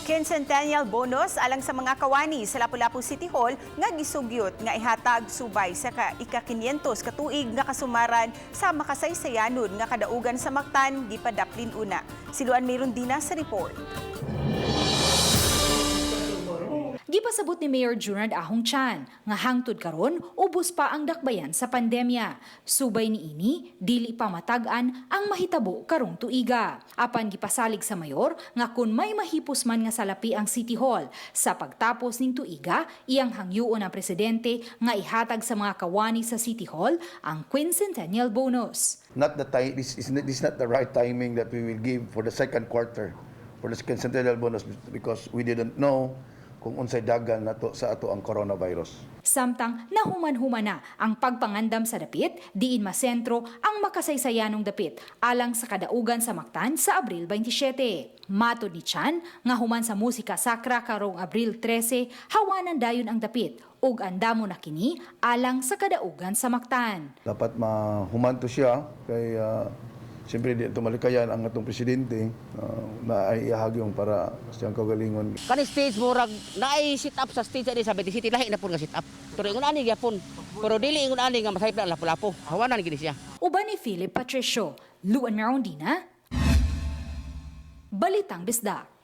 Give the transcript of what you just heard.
Quincentennial bonus alang sa mga kawani sa Lapu-Lapu City Hall nga gisugyot nga ihatag subay sa ika-500 ka tuig nga kasumaran sa makasaysayanon nga kadaugan sa Mactan gipadaplin una. Si Luan Mirundina sa report. Gipasabot ni Mayor Junard Ahong Chan nga hangtod karon ubos pa ang dakbayan sa pandemya. Subay niini, dili pa matag-an ang mahitabo karong tuiga. Apan gipasalig sa mayor nga kun may mahipos man nga salapi ang City Hall sa pagtapos ning tuiga, iyang hangyoon ang presidente nga ihatag sa mga kawani sa City Hall ang quincentennial bonus. Not the time, this is not the right timing that we will give for the second quarter for the quincentennial bonus because we didn't know kung unsay dagan nato sa ato ang coronavirus. Samtang nahuman-human na ang pagpangandam sa dapit, diin masentro ang makasaysayanong dapit alang sa kadaugan sa Mactan sa Abril 27. Matod ni Chan, nga human sa musika sakra karong Abril 13, hawanan dayon ang dapit ug andamo na kini alang sa kadaugan sa Mactan. Dapat mahuman to siya kay siyempre di ito malikayan ang atong presidente na ay ihagyong para sa siyang kaugalingon. Kani stage, murag naay sit up sa stage ani sa Beti City, lahi na pud nga sit up. Pero ingon ani gyapon. Pero dili ingon ani nga masayop na ang Lapu-Lapu. Hawanan gini siya. Uban ni Philip Patricio, Luan Merondina, Balitang Bisdak.